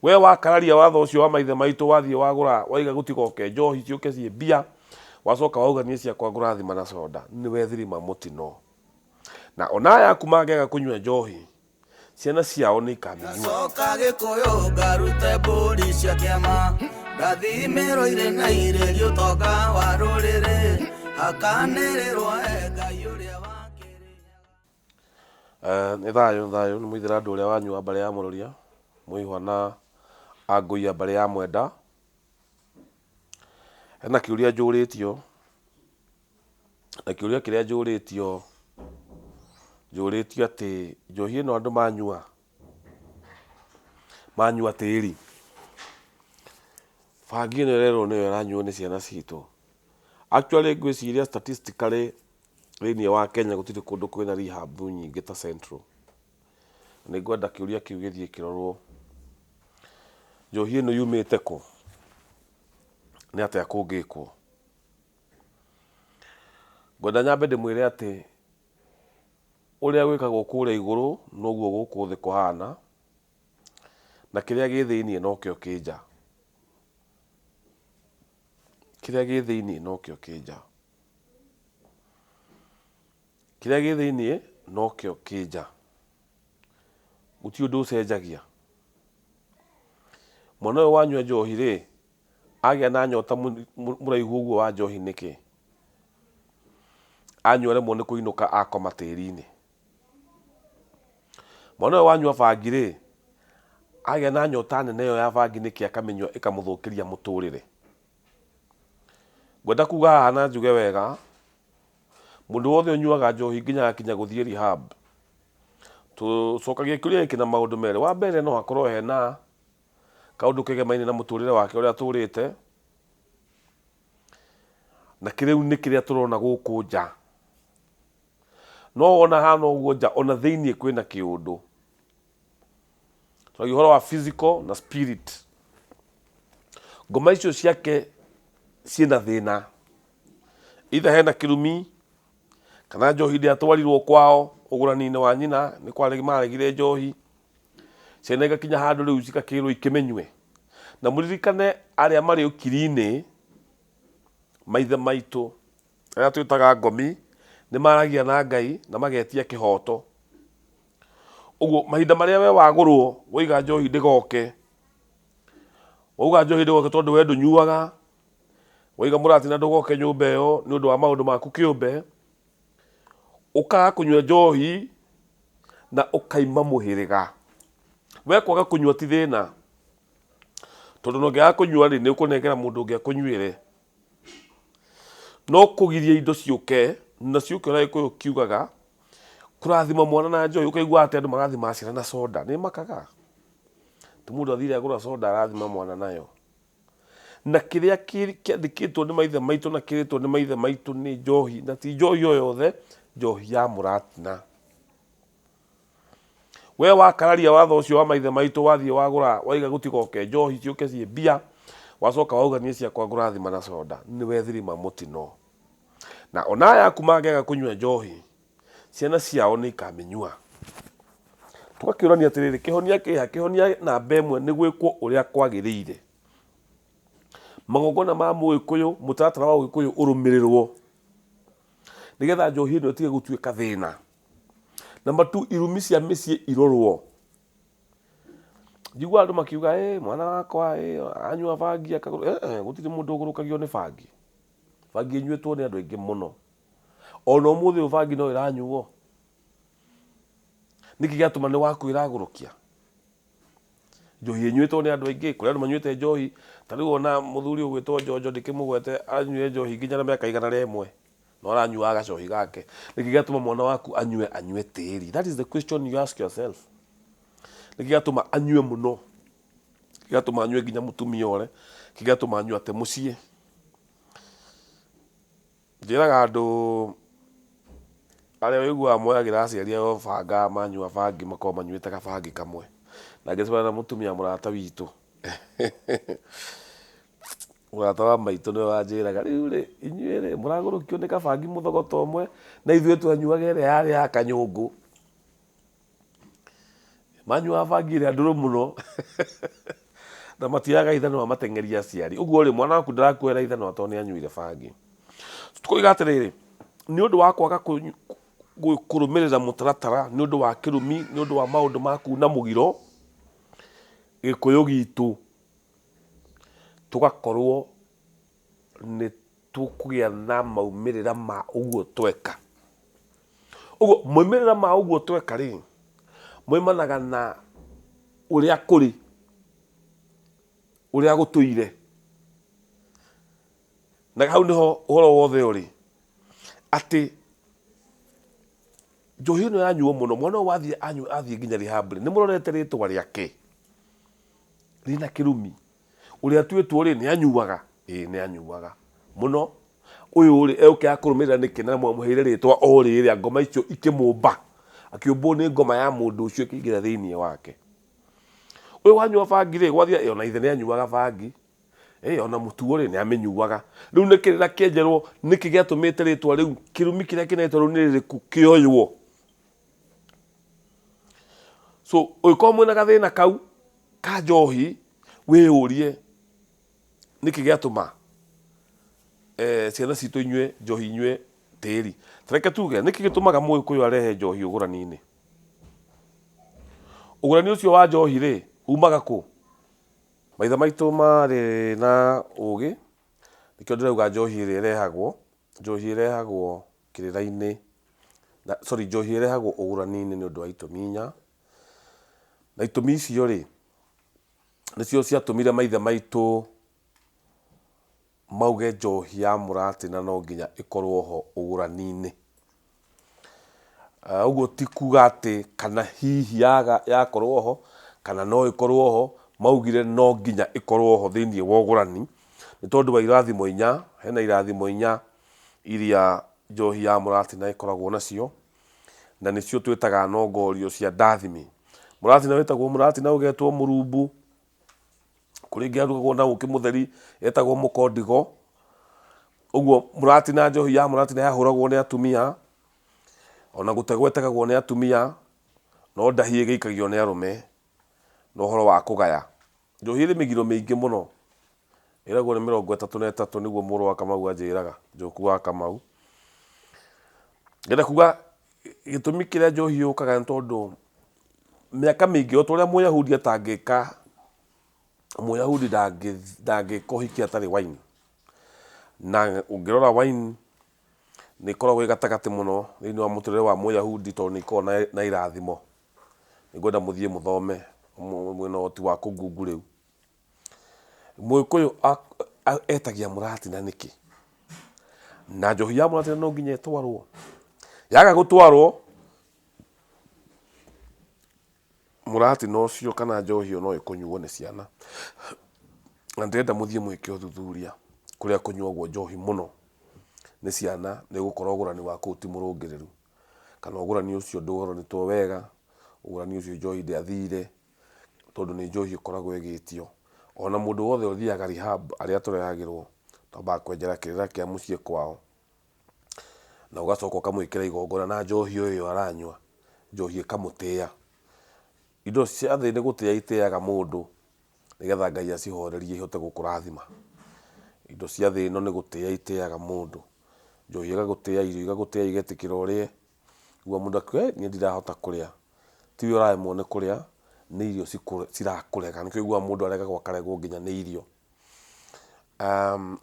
We wakararia watho ũcio wa maithe maitũ, wathiĩ wagũra, waiga gũtigoke njohi ciũke ciĩ mbia, wacoka wauga niĩ ciakwa ngũrathima na soda, nĩ wethirima mũtino. Na ona aya aku mangĩaga kũnyua njohi, ciana ciao nĩ ikamĩnyua. Ngacoka Gĩkũyũ ngarute mbũri cia kĩama, ngathimĩrwo irĩ na irĩri ũtonga wa rũrĩrĩ, hakanĩrĩrwo he Ngai ũrĩa wa Kĩrĩnyaga. Nĩ thayũ thayũ, nĩ mũithĩra andũ ũrĩa wanyu wa mbarĩ ya Mũrũria, mũihwa na angũi a mbarĩ ya Mwenda. Hena kĩũria njũrĩtio, na kĩũria kĩrĩa njũrĩtio, njũrĩtio atĩ njohi ĩno andũ manyua, manyua tĩri, bangi ĩno ĩrerwo nĩyo ĩranyuo nĩ ciana citũ. Actually ngwĩciria statistically thĩinĩ wa Kenya gũtirĩ kũndũ kwĩna rehab nyingĩ ta Central. Nĩ ngwenda kĩũria kĩu gĩthiĩ kĩrorwo, njohi ĩno yumĩte kũ? Nĩ atĩa kũngĩkwo? Ngwenda nyambe ndĩmwĩre atĩ ũrĩa gwĩkagwo kũrĩa igũrũ noguo gũkũ thĩ kũhana, na kĩrĩa gĩ thĩiniĩ nokĩo kĩ nja. Kĩrĩa gĩ thĩiniĩ nokĩo kĩ nja. Kĩrĩa gĩ thĩiniĩ nokĩo kĩ nja. Gũtirĩ ũndũ ũcenjagia. Mwana ũyũ wanyua njohi rĩ, agĩa na nyota mũraihu ũguo wa njohi nĩkĩ? Anyua aremwo nĩ kũinũka akoma tĩri-inĩ. Mwana ũyũ wanyua bangi rĩ, agĩa na nyota nene ĩyo ya bangi nĩkĩ akamĩnyua ĩkamũthũkĩria mũtũrĩre? Ngwenda kuga haha na njuge wega, mũndũ wothe ũnyuaga njohi nginya agakinya gũthiĩ rehab, tũcokagia kĩũria gĩkĩ na maũndũ merĩ. Wa mbere no hakorwo hena kaũndũ kegemaine na mũtũrĩre wake ũrĩa atũrĩte, na kĩrĩu nĩ kĩrĩa tũrona gũkũ nja. No wona hana ũguo nja, ona thĩiniĩ kwĩna kĩũndũ. Twagia ũhoro wa physical na spirit. Ngoma icio ciake ciĩna thĩna. Either hena kĩrumi, kana njohi ndĩatwarirwo kwao ũgũrani-inĩ wa nyina, nĩ kwarĩ maregire njohi. Ciana igakinya handũ rĩu cigakĩrwo ikĩmenyue. Na mũririkane arĩa marĩ ũkiri-inĩ, maithe maitũ, arĩa twĩtaga ngomi, nĩ maragia na Ngai na magetia kĩhoto. Ũguo mahinda marĩa we wagũrwo waiga njohi ndĩgoke, wauga njohi ndĩgoke tondũ we ndũnyuaga, waiga mũratina ndũgoke nyũmba ĩyo nĩ ũndũ wa maũndũ maku kĩũmbe, ũkaga kũnyua njohi na ũkaima mũhĩrĩga. We kwaga kũnyua ti thĩna, tondũ ona ũngĩaga kũnyua rĩ, nĩ ũkũnengera mũndũ ũngĩ akũnyuĩre. No kũgiria indo ciũke, na ciũke ũrĩa Gĩkũyũ kiugaga, kũrathima mwana na njohi, ũkaigua atĩ andũ marathimaga ciana na soda, nĩ makaga. Ti mũndũ athire agũra soda arathima mwana nayo. Na kĩrĩa kĩandĩkĩtwo nĩ maithe maitũ na kĩrĩtwo nĩ maithe maitũ nĩ njohi, na ti njohi o yothe, njohi ya mũratina. We wakararia watho ũcio wa maithe maitũ, wathiĩ wagũra, waiga gũtigoke njohi ciũke ciĩ mbia, wacoka wauga niĩ ciakwa ngũrathima na soda, nĩ wethirima mũtino. Na ona aya aku mangĩaga kũnyua njohi, ciana ciao nĩ ikamĩnyua. Tũgakĩũrania atĩrĩrĩ, kĩhonia kĩha? Kĩhonia namba ĩmwe nĩ gwĩkwo ũrĩa kwagĩrĩire. Magongona ma mũgĩkũyũ, mũtaratara wa ũgĩkũyũ ũrũmĩrĩrwo, nĩgetha njohi ĩno ĩtige gũtuĩka thĩna. Number two, irumi cia mĩciĩ irorwo. Njiguaga andũ makiuga ĩ mwana wakwa ĩ anyua bangi akagũrũ, eh, gũtirĩ mũndũ ũgũrũkagio nĩ bangi. Bangi ĩnyuĩtwo nĩ andũ aingĩ mũno. Ona ũmũthĩ ũyũ bangi no ĩranyuo. Nĩkĩ gĩatũma nĩ waku ĩragũrũkia? Njohi ĩnyuĩtwo nĩ andũ aingĩ, kũrĩ andũ manyuĩte njohi, ta rĩu ona mũthuri ũgwĩtwo Njonjo ndĩkĩmũgwete anyuire njohi nginya na mĩaka 101. No aranyuaga gacohi gake. Nĩkĩ gĩatũma mwana waku anyue anyue tĩri? That is the question you ask yourself. Nĩkĩ gĩatũma anyue mũno? Nĩkĩ gĩatũma anyue nginya mũtumia ore? Nĩkĩ gĩatũma anyue ate mũciĩ? Njĩraga andũ arĩa ũiguaga moyagĩra aciari ao banga manyua bangi makoragwo manyuĩte gabangi kamwe. Na ngĩcemania na mũtumia mũrata witũ Mũrata wa maitũ nĩwe wanjĩraga, rĩu rĩ, inyuĩ rĩ, mũragũrũkio nĩ kabangi mũthogoto ũmwe, na ithuĩ twanyuaga ĩrĩa yarĩ ya kanyũngũ. Manyuaga bangi ĩrĩa ndũrũ mũno. Na matioyaga ithanwa mateng'erie aciari. Ũguo rĩ, mwana waku ndarakuoera ithanwa tondũ nĩ anyuire bangi. Tũkoiga atĩrĩrĩ, nĩ ũndũ wa kwaga kũrũmĩrĩra mũtaratara, nĩ ũndũ wa kĩrumi, nĩ ũndũ wa maũndũ ma kuna mũgiro, Gĩkũyũ gitũ tũgakorwo nĩ tũkũgĩa na maumĩrĩra ma ũguo tweka. Ũguo maumĩrĩra ma ũguo tweka rĩ, moimanaga na ũrĩa kũrĩ, ũrĩa gũtũire. Na hau nĩho ũhoro wothe ũrĩ, atĩ njohi ĩno yanyuo mũno, mwana ũyũ wathiĩ anyua athiĩ nginya rehab rĩ, nĩ mũrorete rĩtwa rĩake rĩna kĩrumi. Ũrĩa atuĩtwo rĩ, nĩ anyuaga? Ĩĩ nĩ anyuaga mũno. Ũyũ rĩ, egũkĩaga kũrũmĩrĩra nĩkĩ na mwamũheire rĩtwa o rĩrĩa, ngoma icio ikĩmũmba, akĩũmbwo nĩ ngoma ya mũndũ ũcio ĩkĩingĩra thĩinĩ wake. Ũyũ wanyua bangi rĩ, gwathiĩ, ĩ ona ithe nĩ anyuaga bangi. Ĩ ona mũtuo rĩ, nĩ amĩnyuaga. Rĩu nĩ kĩrĩra kĩenjerwo, nĩkĩ gĩatũmĩte rĩtwa rĩu, kĩrumi kĩrĩa kĩna rĩtwa rĩu nĩ rĩrĩkũ kĩoywo. So ũngĩkorwo mwĩna gathĩna kau ka njohi, wĩyũrie nĩkĩ gĩatũma ciana citũ inyue njohi inyue tĩri. Ta reke tuge nĩkĩ gĩtũmaga mũgĩkũyũ arehe njohi ũgũrani-inĩ? Ũgũrani ũcio wa njohi rĩ, umaga kũ? Maithe maitũ marĩ na ũgĩ, nĩkĩo ndĩrauga njohi ĩrĩa ĩrehagwo, njohi ĩrehagwo kĩrĩra-inĩ, sorry njohi ĩrehagwo ũgũrani-inĩ nĩ ũndũ wa itũmi inya, na itũmi icio rĩ, nĩcio ciatũmire maithe maitũ mauge njohi ya mũratina no nginya ĩkorwo ho ũgũrani-inĩ. Ũguo ti kuga atĩ kana hihi yaga yakorwo ho kana no ĩkorwo ho, maugire no nginya ĩkorwo ho thĩiniĩ wa ũgũrani, nĩ tondũ wa irathimo inya, hena irathimo inya iria njohi ya mũratina ĩkoragwo nacio, na nĩcio twĩtaga nongorio cia ndathimi. Mũratina wĩtagwo mũratina ũgetwo mũrumbu, Kũrĩ ĩngĩ yarugagwo na ũkĩ mũtheri yetagwo mũkondigo. Ũguo mũratina njohi ya mũratina yahũragwo nĩ atumia, ona gũtegwo ĩtegagwo nĩ atumia, no ndahi ĩgĩikagio nĩ arũme, na ũhoro wa kũgaya. Njohi ĩrĩ mĩgiro mĩingĩ mũno. Ĩragwo nĩ 33 nĩguo mũrũ wa Kamau anjĩraga, Njoku wa Kamau. Ngenda kuga gĩtũmi kĩrĩa njohi yũkaga nĩ tondũ mĩaka mĩingĩ o ta ũrĩa mũyahudi atangĩka, mũyahudi ndangĩka ũhiki atarĩ wine. Na ũngĩrora wine nĩ ĩkoragwo ĩ gatagatĩ mũno thĩinĩ wa mũtũrĩre wa mũyahudi tondũ nĩ ĩkoragwo na irathimo. Nĩ ngwenda mũthiĩ mũthome mwĩna ũhoti wa kũ google rĩu. Mũgĩkũyũ etagia mũratina nĩkĩ? Na njohi ya mũratina no nginya ĩtwarwo. Yaga gũtwarwo, mũratina ũcio kana njohi ĩyo no ĩkũnyuo nĩ ciana. Na ndĩrenda mũthiĩ mwĩke ũthuthuria kũrĩa kũnyuagwo njohi mũno nĩ ciana, nĩ ũgũkora ũgũrani wa kũu ti mũrũngĩrĩru, kana ũgũrani ũcio ndũroretwo wega, ũgũrani ũcio njohi ndĩathire. Tondũ nĩ njohi ĩkoragwo ĩgĩtio. Ona mũndũ wothe ũthiaga rehab arĩa tũrehagĩrwo, twambaga kwenjera kĩrĩra kĩa mũciĩ kwao, na ũgacoka ũkamwĩkĩra igongona na njohi o ĩyo aranyua, njohi ĩkamũtĩa. Indo cia thĩ nĩ gũtĩa itĩaga mũndũ, nĩgetha Ngai acihorerie ihote gũkũrathima. Indo cia thĩ ĩno nĩ gũtĩa itĩaga mũndũ. Njohi ĩgagũtĩa, irio igagũtĩa igetĩkĩra ũrĩe. Ũguo mũndũ akiuga niĩ ndirahota kũrĩa. Tiwe ũraremwo nĩ kũrĩa, nĩ irio cirakũrega. Nĩkĩo ũiguaga mũndũ aregagwo akaregwo nginya nĩ irio.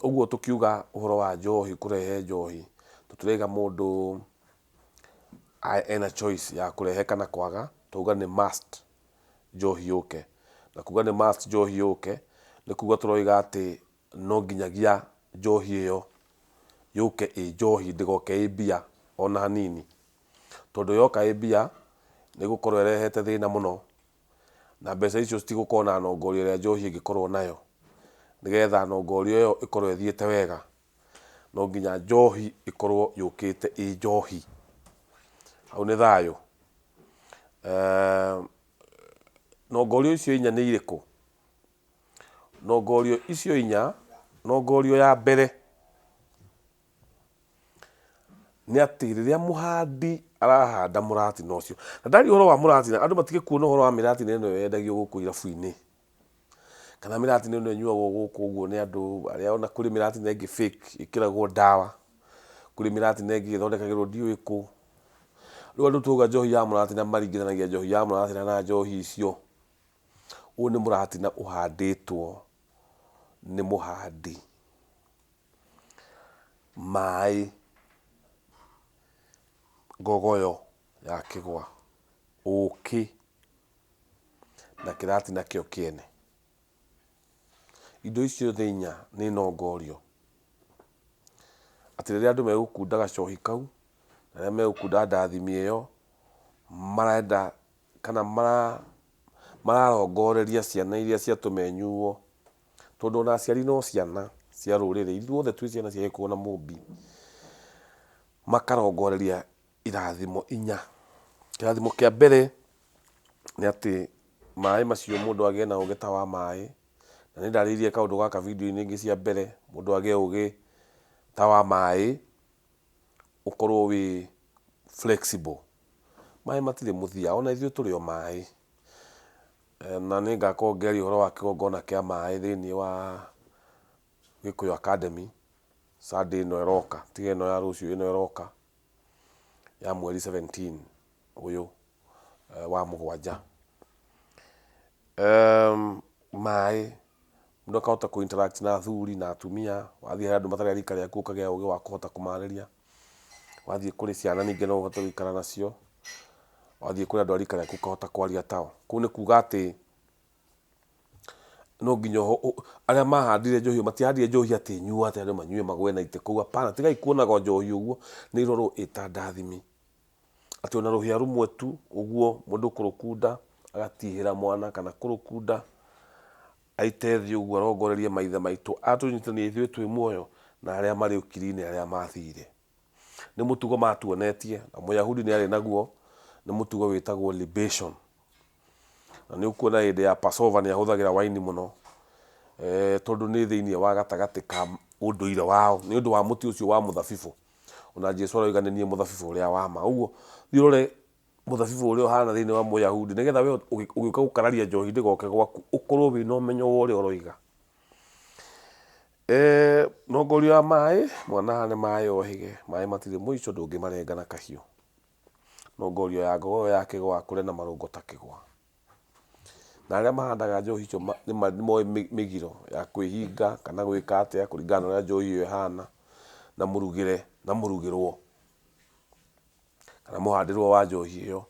Ũguo tũkiuga ũhoro wa njohi kũrehe njohi, tũtirauga mũndũ ena choice ya kũrehe kana kwaga, twauga nĩ must njohi yũke. Na kuga nĩ must njohi yũke, nĩ kuga tũroiga atĩ no nginyagia njohi ĩyo yũke ĩ njohi ndĩgoke ĩ mbia ona hanini. Tondũ yoka ĩ mbia nĩ ĩgũkorwo ĩrehete thĩna mũno, na mbeca icio citigũkorwo na nongorio ĩrĩa njohi ĩngĩkorwo nayo. Nĩgetha nongorio ĩyo ĩkorwo ĩthiĩte wega, no nginya njohi ĩkorwo yũkĩte ĩ njohi. Hau nĩ thayũ. Nongorio icio inya nĩ irĩkũ? Nongorio icio inya, nongorio ya mbere nĩ atĩ rĩrĩa mũhandi arahanda mũratina ũcio, na ndaria ũhoro wa mũratina andũ matige kuona ũhoro wa mĩratina ĩno yendagio gũkũ irabu-inĩ, Kana mĩratina ĩno ĩnyuagwo gũkũ ũguo nĩ andũ arĩa ona kũrĩ mĩratina ĩngĩ fake ĩkĩragwo ndawa, kũrĩ mĩratina ĩngĩ ĩthondekagĩrwo ndiũĩ kũ. Rĩu andũ twauga njohi ya mũratina maringithanagia njohi ya mũratina na njohi icio. Ũyũ nĩ mũratina ũhandĩtwo nĩ mũhandi. Maĩ, ngogoyo ya kĩgwa, ũkĩ na kĩratina kĩo kĩene. Indo icio ciothe inya nĩ nongorio. Atĩ rĩrĩa andũ megũkunda gacohi kau, na rĩrĩa megũkunda ndathimi ĩyo, marenda kana mararongoreria ciana iria cia tũmenyuo, tondũ ona aciari no ciana cia rũrĩrĩ, ithuothe twĩ ciana cia Gĩkũyũ na Mũmbi, makarongoreria irathimo inya. Kĩrathimo kĩa mbere nĩ atĩ maĩ macio mũndũ agĩe na ũgĩ ta wa maĩ, na nĩ ndarĩirie kaũndũ gaka video-inĩ ingĩ cia mbere, mũndũ agĩe ũgĩ ta wa maĩ, ũkorwo wĩ flexible. Maĩ matirĩ mũthia, ona ithuĩ tũrĩ o maĩ. Na nĩ ngakorwo ngĩaria ũhoro wa kĩgongona kĩa maĩ thĩiniĩ wa Gĩkũyũ Academy, Sunday ĩno ĩroka, tiga ĩno ya rũciũ, ĩno ĩroka ya mweri 17 ũyũ wa mũgwanja. Maĩ, mũndũ akahota kũ interact na athuri na atumia, wathiĩ harĩ andũ matarĩ a rika rĩaku ũkagĩa ũgĩ wa kũhota kũmarĩria, wathiĩ kũrĩ ciana ningĩ no ũhote gũikara nacio, wathiĩ kũrĩ andũ a rika rĩaku ũkahota kwaria tao. Kũu nĩ kuga atĩ no nginya arĩa mahandire njohi ĩyo matiahandire njohi atĩ nyua atĩ andũ manyue magwe na itĩ kũu, hapana, tigai kuonaga njohi ũguo, nĩ ĩrorwo ĩta ndathimi. Atĩ ona rũhĩa rũmwe tu ũguo mũndũ kũrũkunda agatihĩra mwana kana kũrũkunda aite thĩ ũguo arongorerie maithe maitũ atũnyitithanie ithuĩ twĩ muoyo na arĩa marĩ ũkiri-inĩ arĩa mathire. Nĩ mũtugo matuonetie na Mũyahudi nĩ arĩ naguo, nĩ mũtugo wĩtagwo libation. Na nĩ ũkuona hĩndĩ ya Passover nĩ ahũthagĩra waini mũno tondũ nĩ thĩinĩ wa gatagatĩ ka ũndũire wao nĩ ũndũ wa mũtĩ ũcio wa mũthabibũ. Ona Jesu aroiga nĩ niĩ mũthabibũ ũrĩa wa ma. Ũguo thiĩ ũrore mũthabibũ ũrĩa ũhana thĩinĩ wa Mũyahudi nĩgetha we ũgĩũka gũkararia njohi ndĩgoke gwaku ũkorwo wĩna ũmenyo wa ũrĩa ũroiga. Nongorio ya maĩ, mwana ahane maĩ ohĩge, maĩ matirĩ mũico ndũngĩmarenga na kahiũ. Nongorio ya ngogoyo ya kĩgwa akũre na marũngo ta kĩgwa. Na arĩa mahandaga njohi icio nĩ moĩ mĩgiro ya kwĩhinga kana gwĩka atĩa kũringana na ũrĩa njohi ĩyo ĩhana, na mũrugĩre na mũrugĩrwo kana mũhandĩrwo wa njohi ĩyo.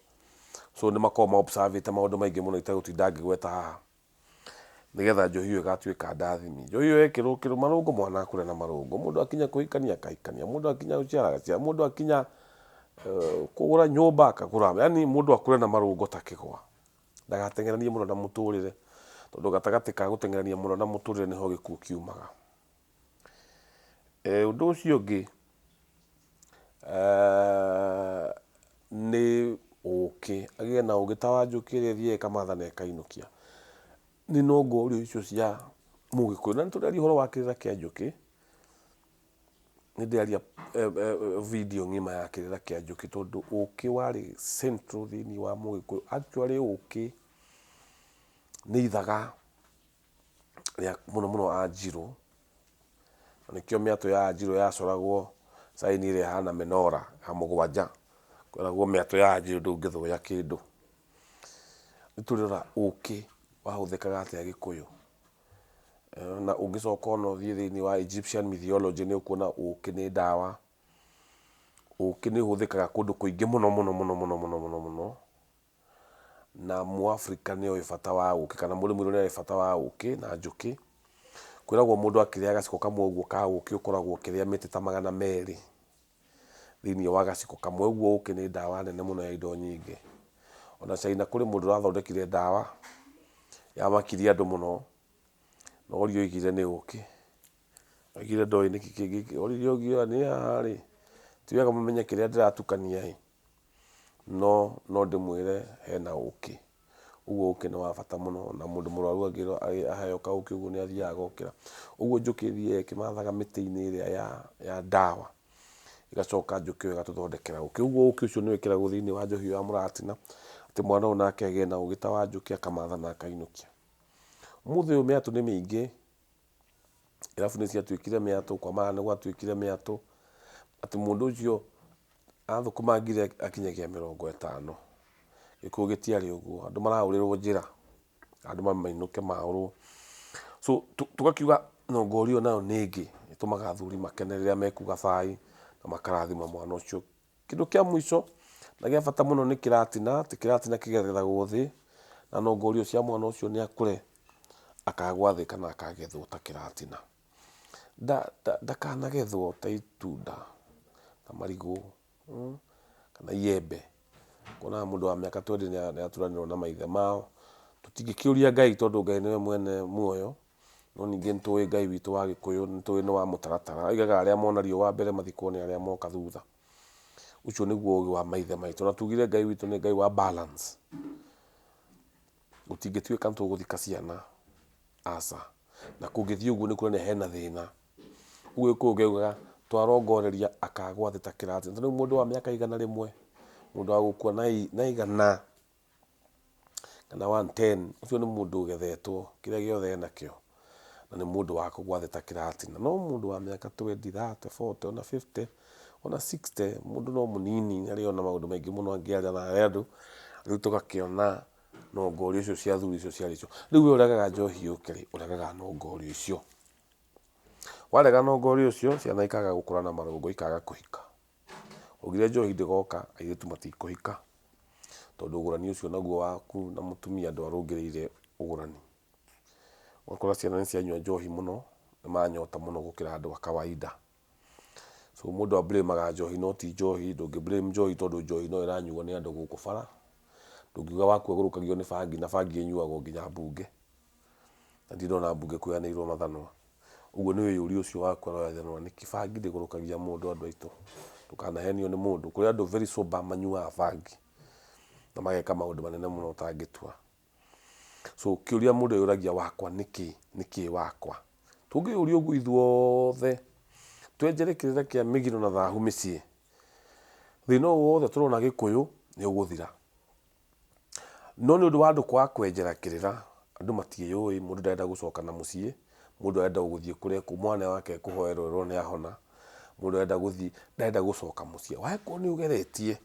So nĩ makoragwo ma observe ĩte maũndũ maingĩ mũno itegũtinda ngĩgweta haha. Nĩgetha njohi ĩyo ĩgatuĩka ndathimi. Njohi ĩyo yekĩrwo kĩro marũngo mwana akũre na marũngo, mũndũ akinya kũhikania akahikania, mũndũ akinya gũciara agaciara, mũndũ akinya kũgũra nyũmba akagũra, yaani mũndũ akũre na marũngo ta kĩgwa. Ndagateng'eranie mũno na mũtũrĩre, tondũ gatagatĩ ka gũteng'erania mũno na mũtũrĩre nĩho gĩkuũ kiumaga. Ũndũ ũcio ũngĩ nĩ ũkĩ, agĩe na ũgĩ ta wa njũkĩ ĩrĩa ĩthiaga ĩkamatha na ĩkainũkia. Nĩ nongorio icio cia mũgĩkũyũ. Na nĩ tũrĩaria ũhoro wa kĩrĩra kĩa njũkĩ, nĩ ndĩraria video ng'ima ya kĩrĩra kĩa njũkĩ tondũ ũkĩ warĩ central thĩiniĩ wa mũgĩkũyũ. Actually ũkĩ nĩ ithaga rĩa mũno mũno Anjirũ, na nĩkĩo mĩatũ ya Anjirũ yacoragwo sign ĩrĩa ĩhana menora ya mũgwanja, kweragwo mĩatũ ya Anjirũ ndũngĩthũya kĩndũ. Nĩ tũrĩrora ũkĩ wahũthĩkaga atĩa Gĩkũyũ, na ũngĩcoka ona ũthiĩ thĩiniĩ wa Egyptian mythology nĩ ũkuona ũkĩ nĩ ndawa, ũkĩ nĩ ũhũthĩkaga kũndũ kũingĩ mũno mũno mũno mũno mũno mũno mũno. Na mũAfrika nĩ oĩ bata wa ũkĩ kana mũrĩmi nĩ oĩ bata wa ũkĩ na njũkĩ. Kwĩragwo mũndũ akĩrĩa gaciko kamwe ũguo ka ũkĩ ũkoragwo ũkĩrĩa mĩtĩ ta magana merĩ thĩiniĩ wa gaciko kamwe. Ũguo ũkĩ nĩ ndawa nene mũno ya indo nyingĩ. Ona China kũrĩ mũndũ ũrathondekire ndawa yamakirie andũ mũno, no ũria oigire nĩ ũkĩ. Oigire ndoĩ nĩkĩ kĩngĩ, oririe oigire niĩ haha rĩ, ti wega mũmenye kĩrĩa ndĩratukania ĩ. No no ndĩmwĩre hena ũkĩ. Ũguo ũkĩ nĩ wa bata mũno na mũndũ mũrwaru angĩrwo aheo kaũkĩ ũguo nĩ athiaga agokĩra. Ũguo njũkĩ ĩthiaga ĩkĩmathaga mĩtĩ-inĩ ĩrĩa ya ndawa, ĩgacoka njũkĩ ĩyo ĩgatũthondekera ũkĩ. Ũguo ũkĩ ũcio nĩ wĩkĩragwo thĩiniĩ wa njohi ĩyo ya mũratina, atĩ mwana ũyũ nake agĩe na ũgĩ ta wa njũkĩ akamatha na akainũkia. Ũmũthĩ ũyũ mĩatũ nĩ mĩingĩ, irabu nĩ ciatuĩkire mĩatũ, kwa mara nĩ gwatuĩkire mĩatũ, atĩ mũndũ ũcio athũkũmangire akinyagia 50. Gĩkũyũ gĩtiarĩ ũguo, andũ maraũrĩrwo njĩra, andũ mainũke maũrwo. So tũgakiuga nongorio ĩyo nayo nĩ ĩngĩ ĩtũmaga athuri makene rĩrĩa mekuga bai na makarathima mwana ũcio. Kĩndũ kĩa mũico na gĩa bata mũno nĩ kĩratina, atĩ kĩratina kĩgethagwo thĩ na nongorio cia mwana ũcio nĩ akũre akagwa thĩ kana akagethwo ta kĩratina. Ndakanagethwo ta itunda, ta marigũ kana iembe. Ũkonaga mũndũ wa mĩaka twenty nĩ aturanĩrwo na maithe mao. Tũtingĩkĩũria Ngai tondũ Ngai nĩwe mwene muoyo, no ningĩ nĩ tũĩ Ngai witũ wa Gĩkũyũ nĩ tũĩ nĩ wa mũtaratara. Oigaga arĩa mona riũa mbere mathikwo nĩ arĩa moka thutha. Ũcio nĩguo ũgĩ wa maithe maitũ. Na tugire Ngai witũ nĩ Ngai wa balance. Gũtingĩtuĩka nĩ tũgũthika ciana, aca. Na kũngĩthiĩ ũguo nĩ kuonania hena thĩna. Ũguo Gĩkũyũ kĩaugaga twarongoreria akagwa thĩ ta kĩrathi. Ta rĩu mũndũ wa mĩaka 100, mũndũ wa gũkua na 100 kana 110, ũcio nĩ mũndũ ũgethetwo kĩrĩa gĩothe enakĩo, na nĩ mũndũ wa kũgwa thĩ ta kĩratina. No mũndũ wa mĩaka 20, 30, 40, ona 50, ona 60, mũndũ no mũnini arĩ ona maũndũ maingĩ mũno angĩaria na arĩa andũ, rĩu tũgakĩona nongorio icio cia athuri icio ciarĩ cio. Rĩu we ũregaga njohi yũke rĩ, ũregaga nongorio icio. Warega nongorio ũcio, ciana ikaga gũkũra na marũngo ikaga kũhika. Waugire njohi ndĩgoka, airĩtu matikũhika. Tondũ ũgũrani ũcio naguo waku na mũtumia ndwarũngĩrĩire ũgũrani. Ũgakora ciana nĩ cianyua njohi mũno, nĩ manyota mũno gũkĩra andũ a kawaida. So mũndũ a blame aga njohi no ti njohi, ndũngĩ blame njohi tondũ njohi no ĩranyuo nĩ andũ gũkũ bara. Ndũngiuga waku agũrũkagio nĩ bangi na bangi ĩnyuagwo nginya mbunge. Na ndirĩ ndona mbunge kwĩanĩirwo mathanwa. Ũguo nĩ wĩyũrie ũcio waku aroya ithanwa nĩkĩ. Bangi ndĩgũrũkagia mũndũ andũ aitũ. Ndũkanahenio nĩ mũndũ. Kũrĩ andũ very sober manyuaga bangi na mageka maũndũ manene mũno ũtangĩtua. So kĩũria mũndũ eyũragia wakwa nĩkĩ, nĩkĩ wakwa? Tũngĩyũria ũguo ithuothe, twenjere kĩrĩra kĩa mĩgiro na thahu mĩciĩ, thĩna ũyũ wothe tũrona Gĩkũyũ nĩ ũgũthira. No nĩ ũndũ wa andũ kwaga kwenjera kĩrĩra, andũ matiĩyũĩ, mũndũ ndarenda gũcoka na mũciĩ, mũndũ arenda o gũthiĩ kũrĩa mwana wake ekũhoerwo erwo nĩ ahona, mũndũ arenda gũthiĩ, ndarenda gũcoka mũciĩ. Wangĩkorwo nĩ ũgeretie,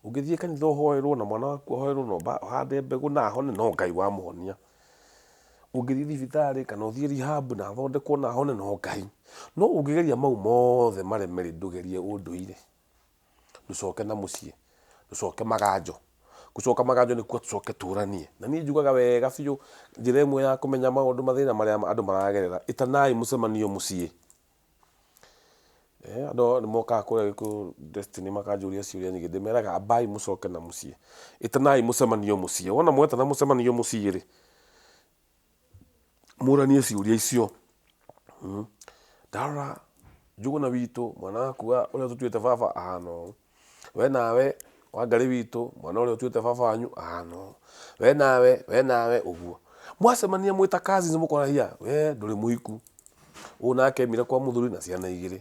ũngĩthiĩ kanitha ũhoerwo na mwana waku ahoerwo na ũhande mbegũ na ahone, no Ngai wamũhonia. Ũngĩthiĩ thibitarĩ kana ũthiĩ rehab na athondekwo na ahone, no Ngai. No ũngĩgeria mau mothe mareme rĩ, ndũgerie ũndũire. Ndũcoke na mũciĩ, ndũcoke maganjo. Gũcoka maganjo nĩ kuuga tũcoke tũranie. Na niĩ njugaga wega biũ, njĩra ĩmwe ya kũmenya maũndũ mathĩna marĩa andũ maragerera, ĩtanai mũcemanio mũciĩ. Andũ nĩ mokaga kũrĩa Gĩkũyũ Destiny makanjũria ciũria nyingĩ, ndĩmeraga ambai mũcoke na mũciĩ. Ĩtanai mũcemanio mũciĩ. Wona mwetana mũcemanio mũciĩ rĩ, mũranie ciũria icio. Ndarora Njũgũna witũ, mwana waku ũrĩa tũtuĩte baba ahana ũũ. We nawe Wangarĩ witũ, mwana ũrĩa ũtuĩte baba wanyu ahana ũũ. We nawe, we nawe, ũguo. Mwacemania mwĩ ta cousins mũkona hiya, we ndũrĩ mũhiku. Ũyũ nake aumire kwa mũthuri na ciana igĩrĩ.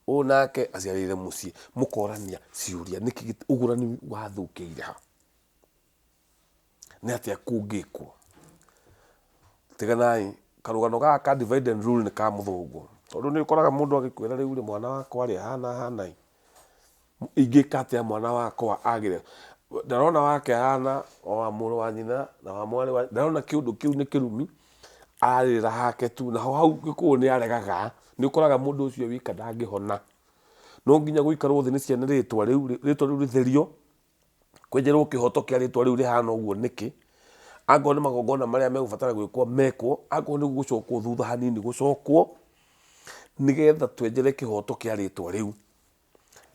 Ũyũ nake aciarĩire mũciĩ. Mũkorania ciũria nĩkĩ ũgũrani wathũkĩire ha? Nĩ atĩa kũngĩkwo? Tiganai, karũgano gaka ka divide and rule nĩ ka mũthũngũ. Tondũ nĩ ũkoraga mũndũ agĩkwĩra rĩu rĩ, mwana wakwa rĩ, ahana ahana ĩ, ingĩka atĩa mwana wakwa agĩre? Ndarona wake ahana o wa mũrũ wa nyina na wa mwarĩ wa, ndarona kĩũndũ kĩu nĩ kĩrumi, ararĩrĩra hake tu. Naho hau Gĩkũyũ nĩ aregaga, nĩ ũkoraga mũndũ ũcio wika ndangĩhona. No nginya gũikarwo thĩ nĩ ciana rĩtwa rĩu, rĩtwa rĩu rĩtherio. Kwenjerwo kĩhoto kĩa rĩtwa rĩu rĩhana ũguo nĩkĩ, angorwo nĩ magongona marĩa megũbatara gwĩkwo mekwo, angorwo nĩ gũcokwo thutha hanini gũcokwo, nĩgetha twenjere kĩhoto kĩa rĩtwa rĩu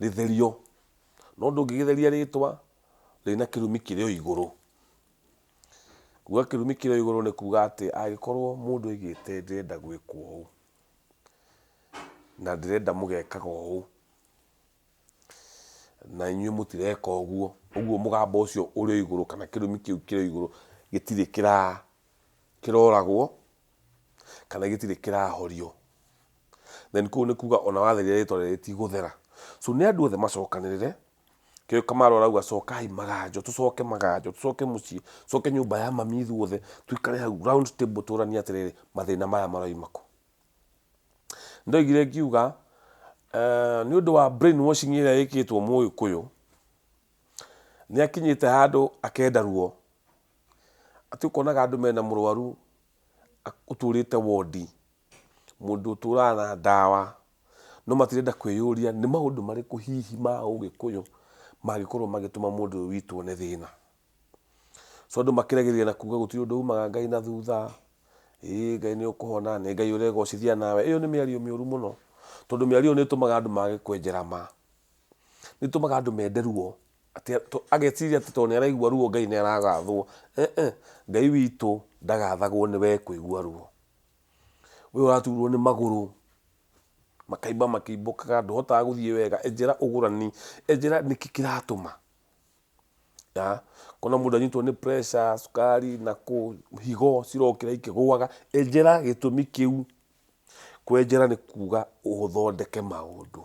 rĩtherio. No ndũngĩgĩtheria rĩtwa rĩna kĩrumi kĩrĩ o igũrũ. Kuga kĩrumi kĩrĩ o igũrũ nĩ kuga atĩ angĩkorwo mũndũ aigĩte ndĩrenda gwĩkwo ũũ, na ndĩrenda mũgekaga ũũ, na inyuĩ mũtireka ũguo, ũguo mũgambo ũcio ũrĩ o igũrũ kana kĩrumi kĩu kĩrĩ o igũrũ gĩtirĩ kĩroragwo kana gĩtirĩ kĩrahorio. Then kũu nĩ kuga ona watheria rĩtwa rĩrĩ rĩtigũthera. So nĩ andũ othe macokanĩrĩre, Kĩo Kamaru arauga cokai maganjo, tũcoke maganjo, tũcoke mũciĩ, tũcoke nyũmba ya mami ithuothe, tũikare hau round table tũranie atĩrĩrĩ, mathĩna maya maroima kũ? Ndoigire ngiuga nĩ ũndũ wa brain washing ĩrĩa ĩkĩtwo mũgĩkũyũ, nĩ akinyĩte handũ akenda ruo. Atĩ ũkonaga andũ mena mũrwaru ũtũrĩte wondi, mũndũ ũtũraga na ndawa, no matirenda kwĩyũria nĩ maũndũ marĩkũ hihi ma ũgĩkũyũ mangĩkorwo magĩtũma mũndũ ũyũ witũ one thĩna. So andũ makĩragĩrĩria na kuga gũtirĩ ũndũ umaga Ngai na thutha, ĩĩ Ngai nĩ ũkũhona, nĩ Ngai ũregocithia nawe. Ĩyo nĩ mĩario mĩũru mũno, tondũ mĩario ĩyo nĩ ĩtũmaga andũ mage kwenjera ma. Nĩ ĩtũmaga andũ mende ruo, atĩ ageciria atĩ tondũ nĩ araigua ruo Ngai nĩ aragathwo. Ngai witũ ndagathagwo nĩ we kũigua ruo. We ũraturwo nĩ magũrũ, makaimba makĩimbũkaga, ndũhotaga gũthiĩ wega, enjera ũgũrani, enjera nĩkĩ kĩratũma. Kona mũndũ anyitwo nĩ pressure, cukari na kũ, higo cirokĩra ikĩgũaga, enjera gĩtũmi kĩu. Kwenjera nĩ kuga ũthondeke maũndũ.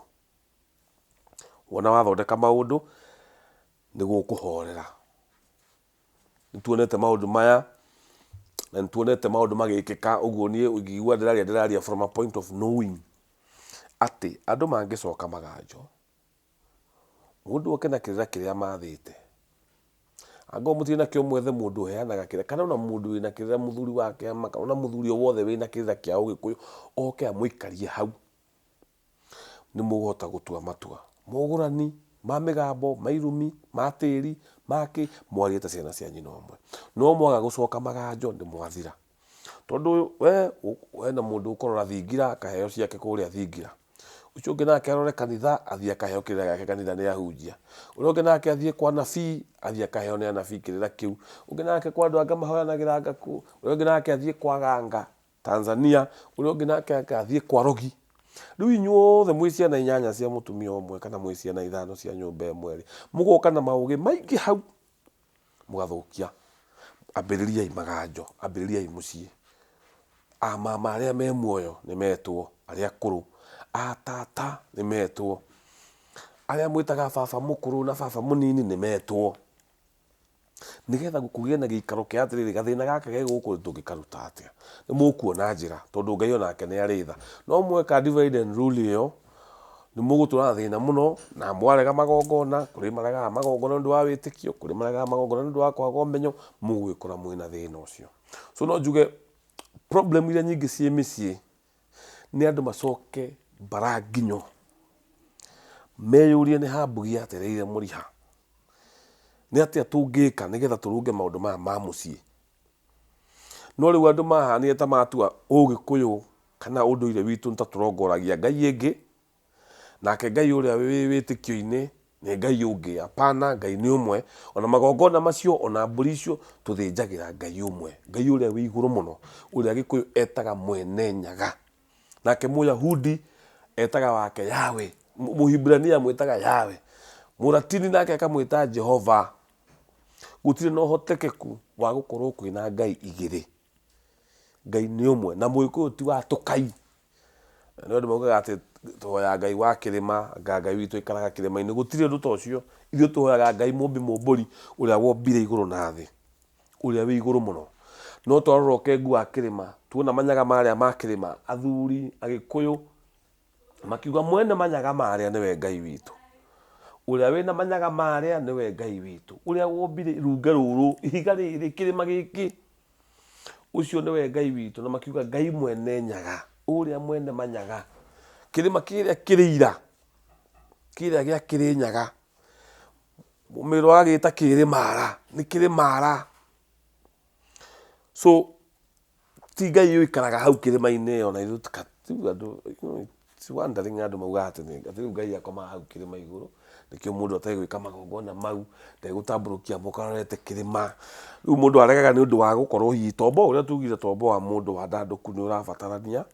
Wona wathondeka maũndũ, nĩ gũkũhorera. Nĩ tuonete maũndũ maya, na nĩ tuonete maũndũ magĩkĩka, ũguo niĩ ũngĩigua ndĩraria ndĩraria from a point of knowing atĩ andũ mangĩcoka maganjo, mũndũ oke na kĩrĩra kĩrĩa mathĩte, angĩkorwo mũtirĩ nakĩo mwethe mũndũ ũheanaga kĩrĩra, kana ona mũndũ wĩna kĩrĩra mũthuri wa kĩama, kana ona mũthuri o wothe wĩna kĩrĩra kĩa ũgĩkũyũ, oke amũikarie hau. Nĩ mũgũhota gũtua matua. Mogũrani ma mĩgambo, ma irumi, ma tĩri, ma kĩ, mwarie ta ciana cia nyina ũmwe. No mwaga gũcoka maganjo nĩ mwathira. Tondũ we hena mũndũ ũkũrora thingira akaheo ciake kũrĩa thingira. Ũcio ũngĩ nake arore kanitha athiĩ akaheo kĩrĩra gĩake kanitha nĩ ahunjia. Ũrĩa ũngĩ nake athiĩ kwa anabii athiĩ akaheo nĩ anabii kĩrĩra kĩu. Ũngĩ nake kwa andũ angĩ mahoyanagĩra anga kũ. Ũrĩa ũngĩ nake athiĩ kwa aganga Tanzania, ũrĩa ũngĩ nake agathiĩ kwa Rogi. Rĩu inyuothe mwĩ ciana inyanya cia mũtumia ũmwe kana mwĩ ciana ithano cia nyũmba ĩmwe rĩ, mũgoka na maũgĩ maingĩ hau mũgathũkia. Ambĩrĩriai maganjo, ambĩrĩriai mũciĩ. Amama arĩa me muoyo nĩ metwo, arĩa akũrũ, atata nĩ metwo, arĩa mwĩtaga baba mũkũrũ na baba mũnini nĩ metwo. Nĩgetha kũgĩe na gĩikaro kĩa atĩrĩrĩ, gathĩna gaka ge gũkũ tũngĩkaruta atĩa? Nĩ mũkuona njĩra, tondũ Ngai onake nĩ arĩ tha. No mweka divide and rule ĩyo, nĩ mũgũtũra na thĩna mũno, na mwarega magongona, kũrĩ maregaga magongona nĩ ũndũ wa wĩtĩkio, kũrĩ maregaga magongona nĩ ũndũ wa kwaga ũmenyo, mũgwĩkora mwĩna thĩna ũcio. So no njuge problem iria nyingĩ ciĩ mĩciĩ, nĩ andũ macoke mbaranginyo, meyũrie nĩ ha mbugi yatereire mũriha. Nĩ atĩa tũngĩka nĩgetha tũrũnge maũndũ maya ma mũciĩ? No rĩu andũ mahanire ta matua ũgĩkũyũ kana ũndũire witũ nĩ ta tũrongoragia ngai ĩngĩ, nake Ngai ũrĩa wĩ wĩtĩkio-inĩ nĩ Ngai ũngĩ. Hapana, Ngai nĩ ũmwe. Ona magongona macio, ona mbũri icio, tũthĩnjagĩra Ngai ũmwe, Ngai ũrĩa wĩ igũrũ mũno, ũrĩa Gĩkũyũ etaga Mwene Nyaga. Nake Mũyahudi etaga wake Yahweh, Mũhibirania amwĩtaga Yahweh, Mũratini nake akamwĩta Jehova. Gũtirĩ na ũhotekeku wa gũkorwo kwĩna Ngai igĩrĩ. Ngai nĩ ũmwe, na Mũgĩkũyũ ti wa tũkai. Nĩ andũ maugaga atĩ tũhoyaga Ngai wa kĩrĩma, anga Ngai witũ aikaraga kĩrĩma-inĩ. Gũtirĩ ũndũ ta ũcio. Ithuĩ tũhoyaga Ngai mũmbi mũmbũri ũrĩa wombire igũrũ na thĩ. Ũrĩa wĩ igũrũ mũno. No twarora ũkengu wa kĩrĩma, tuona manyaga marĩa ma kĩrĩma, athuri Agĩkũyũ makiuga mwene manyaga marĩa nĩwe Ngai witũ. Ũrĩa wĩna manyaga marĩa nĩwe Ngai witũ. Ũrĩa wombire runge rũrũ, ihiga rĩrĩ, kĩrĩma gĩkĩ, ũcio nĩwe Ngai witũ. Na makiuga Ngai mwene nyaga, ũrĩa mwene manyaga, kĩrĩma kĩrĩa kĩrĩ ira, kĩrĩa gĩa Kĩrĩnyaga. Mũmĩrũ agagĩta kĩrĩmara, nĩ kĩrĩmara. So ti Ngai ũikaraga hau kĩrĩma-inĩ ĩyo na ithuĩ rĩu andũ it's wondering andũ maugaga atĩ nĩ atĩ rĩu Ngai akomaga hau kĩrĩma igũrũ, nĩkĩo mũndũ ategwĩka magongona mau, ndegũtambũrũkia moko arorete kĩrĩma. Rĩu mũndũ aregaga nĩ ũndũ wa gũkorwo hihi tombo ũrĩa tugire tombo wa mũndũ wa ndandũku nĩ ũrabatarania,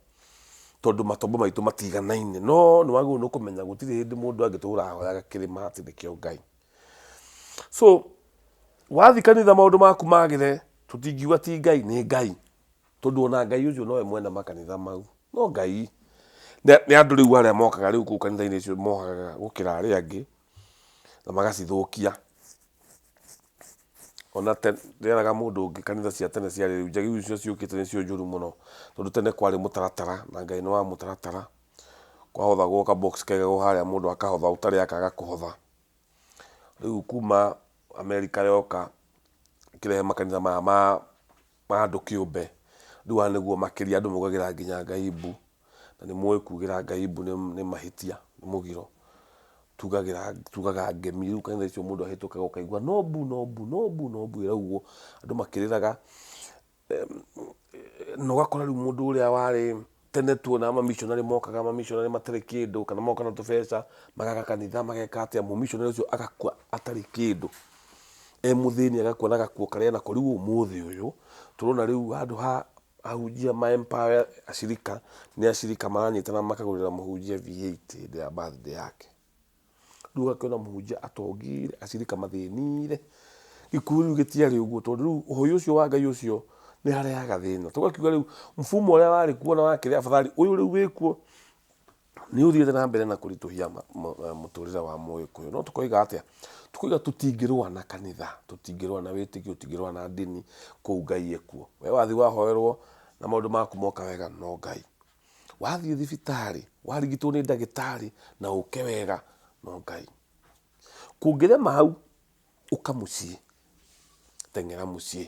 tondũ matombo maitũ matiganaine. No nĩ wagĩrĩirwo nĩ kũmenya gũtirĩ hĩndĩ mũndũ angĩtũra ahoyaga kĩrĩma atĩ nĩkĩo Ngai. So wathiĩ kanitha maũndũ maku magĩre, tũtingiuga ti Ngai, nĩ Ngai. Tondũ ona Ngai ũcio nowe mwene makanitha mau. No Ngai. Nĩ andũ rĩu arĩa mokaga rĩu kũu kanitha-inĩ icio mohaga gũkĩra arĩa angĩ. Na magacithũkia. Ona nderaga mũndũ ũngĩ kanitha cia tene ciarĩ rĩu njagi icio ciũkĩte nĩcio njũru mũno, tondũ tene kwarĩ mũtaratara na Ngai nĩ wa mũtaratara. Kwahothagwo ka box kaigagwo harĩa mũndũ akahotha ũtarĩ akaga kũhotha. Rĩu kuma Amerika yoka ĩkĩrehe makanitha maya ma andũ kĩũmbe, rĩu aya nĩguo makĩria andũ maugagĩra nginya Ngai mbu. Na nĩ mũĩ kugĩra Ngai mbu nĩ mahĩtia, nĩ mũgiro. Tugagĩra tugaga ngemi, rĩu kanitha icio mũndũ ahĩtũkaga ũkaigua no mbu no mbu no mbu no mbu ĩraugwo, andũ makĩrĩraga. Na ũgakora rĩu mũndũ ũrĩa warĩ tene tuonaga mamishonarĩ mokaga mamishonarĩ matarĩ kĩndũ kana moka na tũbeca magaka kanitha mageka atĩa, mũmishonarĩ ũcio agakua atarĩ kĩndũ, e mũthĩni agakua na gakuo karĩa enako. Rĩu ũmũthĩ ũyũ tũrona rĩu handũ ha ahunjia ma empower acirika, nĩ acirika maranyitana makagũrĩra mũhunjia V8 hĩndĩ ya birthday yake. Rĩu ũgakĩona mũhunjia atongire, acirika mathĩnire. Gĩkuũ rĩu gĩtiarĩ ũguo tondũ rĩu ũhoi ũcio wa Ngai ũcio nĩ arehaga thĩna. Tũgakiuga rĩu mfumo ũrĩa warĩ kuo na wakĩrĩ afadhali ũyũ rĩu wĩkuo nĩ ũthiĩte na mbere na kũritũhia mũtũrĩre wa mũgĩkũyũ. No tũkoiga atĩa? Tũkoiga tũtingĩrũa na kanitha, tũtingĩrũa na wĩtĩkio, tũtingĩrũa na ndini, kũu Ngai ekuo. We wathiĩ wahoerwo na maũndũ maku moka wega no Ngai. Wathiĩ thibitarĩ, warigitwo nĩ ndagĩtarĩ na ũke wega, no Ngai. Kũngĩrema hau, ũka mũciĩ, teng'era mũciĩ.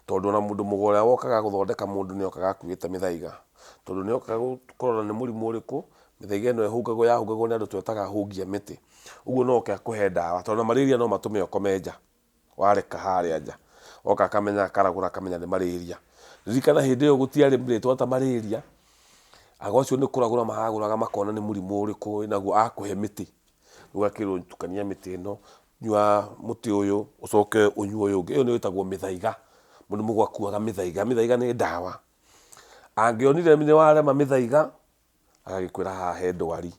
Tondũ ona mũndũ mũgo ũrĩa wokaga gũthondeka mũndũ nĩ okaga akuĩte mĩthaiga. Tondũ nĩ okaga kũrora nĩ mũrimũ ũrĩkũ, mĩthaiga ĩno ĩhungagwo yahungagwo nĩ andũ twetaga ahungi a mĩtĩ. Ũguo no oke akũhe ndawa, tondũ ona malaria no matũme ũkome nja. Wareka harĩa nja. Oka akamenya akaragũra akamenya nĩ malaria. Ririkana hĩndĩ ĩyo gũtiarĩ rĩtwa ta malaria, ago acio nĩ kũragũra maragũraga makona nĩ mũrimũ ũrĩkũ wĩnaguo akũhe mĩtĩ. Ũgakĩrwo tukania mĩtĩ ĩno, nyua mũtĩ ũyũ, ũcoke ũnyue ũyũ ũngĩ. Ĩyo nĩyo ĩtagwo mĩthaiga. Mũndũ mũgo akuaga mĩthaiga. Mĩthaiga nĩ ndawa. Angĩonire nĩ warema mĩthaiga, agagĩkwĩra haha he ndwari.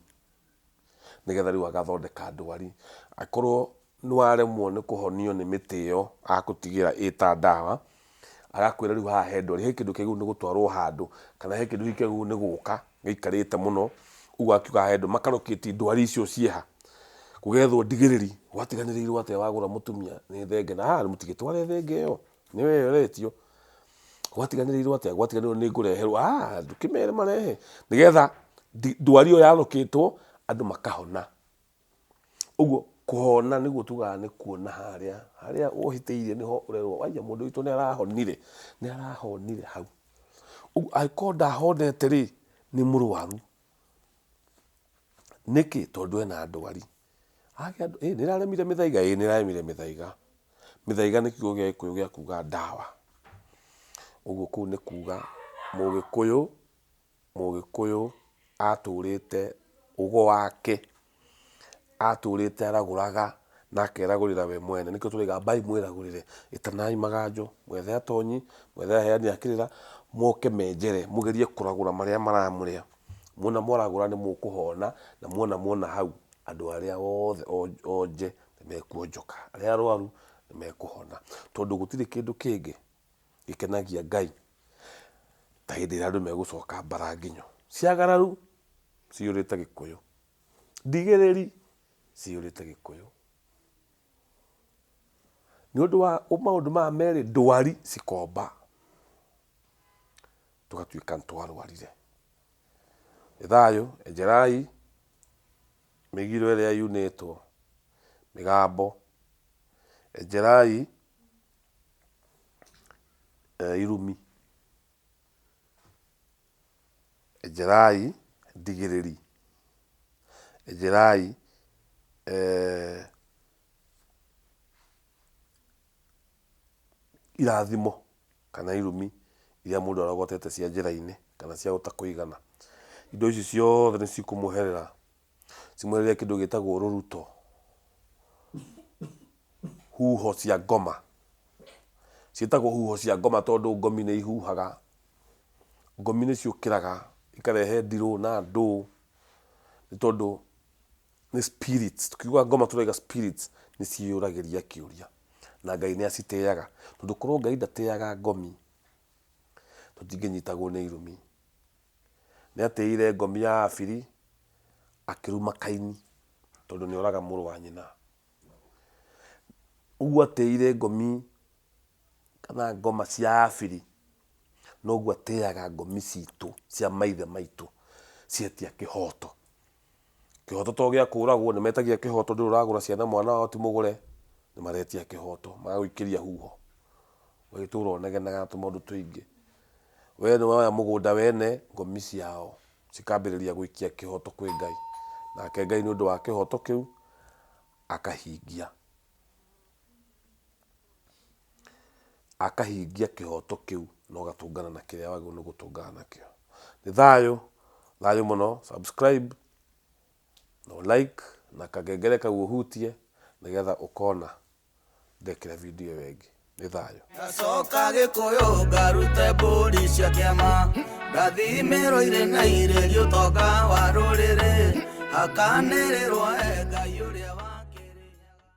Nĩgetha rĩu agathondeka ndwari. Akorwo nĩ waremwo nĩ kũhonio nĩ mĩtĩ ĩyo akũtigĩra ĩ ta ndawa, agakwĩra rĩu haha he ndwari, he kĩndũ kĩagĩrĩirwo nĩ gũtwarwo handũ, kana he kĩndũ hihi kĩagĩrĩirwo nĩ gũka gĩikarĩte mũno, ũguo akiuga haha he ndwari, maka locate ndwari icio ciĩ ha, gũgethwo ndigĩrĩri, gwatiganĩrĩirwo atĩa wagũra mũtumia nĩ thenge, na haha mũtigĩtware thenge ĩyo, nĩyo ĩyo ĩretio. Gwatiganĩrĩirwo atĩa? Gwatiganĩrĩirwo nĩ ngũreherwo, ah ndũkĩmere marehe, nĩgetha ndwari ĩyo yarũkĩtwo andũ makahona. Ũguo kũhona nĩguo tugaga nĩ kuona harĩa, harĩa ũhĩtĩirie nĩho ũrerwo aya mũndũ witũ nĩ arahonire, nĩ arahonire hau. Ũguo angĩkorwo ndahonete rĩ, nĩ mũrwaru. Nĩkĩ? Tondũ ena ndwari. Agĩa ĩ nĩ ĩraremire mĩthaiga? Ĩ nĩ ĩraremire mĩthaiga. Mĩthaiga nĩ kiugo gĩa gĩkũyũ gĩa kuga ndawa. Ũguo kũu nĩ kuga mũgĩkũyũ Mũgĩkũyũ atũrĩte ũgo wake, atũrĩte aragũraga na akeragũrĩra we mwene. Nĩkĩo tũrauga ambai mwĩragũrĩre, ĩtanai maganjo, mwethe atonyi, mwethe aheani a kĩrĩra, moke menjere, mũgerie kũragũra marĩa maramũrĩa. Muona mwaragũra nĩ mũkũhona, na muona muona hau, andũ arĩa othe onje nĩ mekuonjoka, arĩa arwaru nĩ mekũhona. Tondũ gũtirĩ kĩndũ kĩngĩ gĩkenagia Ngai ta hĩndĩ ĩrĩa andũ megũcoka mbara nginyo. Ciagararu ciyũrĩte gĩkũyũ, ndigĩrĩri ciyũrĩte gĩkũyũ. Nĩ ũndũ wa maũndũ maya merĩ ndwari cikomba, tũgatuĩka nĩ twarwarire. Nĩ thayũ, enjerai mĩgiro ĩrĩa yunĩtwo, mĩgambo, enjerai irumi, enjerai ndigĩrĩri, enjerai irathimo kana irumi iria mũndũ arogotete cia njĩra-inĩ kana cia gũtakũigana. Indo ici ciothe nĩ cikũmweherera, cimwehererie kĩndũ gĩtagwo rũruto, huho cia ngoma. Ciĩtagwo huho cia ngoma tondũ ngomi nĩ ihuhaga, ngomi nĩ ciũkĩraga ikarehe ndirũ na ndũ, nĩ tondũ nĩ spirits, tukiuga ngoma tũrauga spirits nĩ ciĩyũragĩria kĩũria, na Ngai nĩ acitĩaga, tondũ korwo Ngai ndatĩaga ngomi, tũtingĩnyitagwo nĩ irumi. Nĩ atĩire ngomi ya Abiri, akĩruma Kaini, tondũ nĩ oraga mũrũ wa nyina. Ũguo atĩire ngomi kana ngoma cia abiri, noguo atĩaga ngomi citũ cia maithe maitũ cietia kĩhoto. Kĩhoto to gĩa kũragwo, nĩ metagia kĩhoto ndũrĩ ũragũra ciana mwana wao ti mũgũre, nĩ maretia kĩhoto, magagũikĩria huho, ũgagĩtũra ũnegenaga na tũmaũndũ tũingĩ. We nĩ woya mũgũnda wene, ngomi ciao cikambĩrĩria gũikia kĩhoto kwĩ Ngai, nake Ngai nĩ ũndũ wa kĩhoto kĩu akahingia. Akahingia kĩhoto kĩu na ũgatũngana na kĩrĩa wagĩrĩirwo nĩ gũtũngana nakĩo. Nĩ thayũ, thayũ mũno, subscribe na ũ like na kangengere kau ũhutie nĩgetha ũkona ndekĩra video ĩyo ĩngĩ. Nĩ thayũ. Ngacoka Gĩkũyũ ngarute mbũri cia kĩama ngathimĩrwo irĩ na irĩri ũtonga wa rũrĩrĩ hakanĩrĩrwo e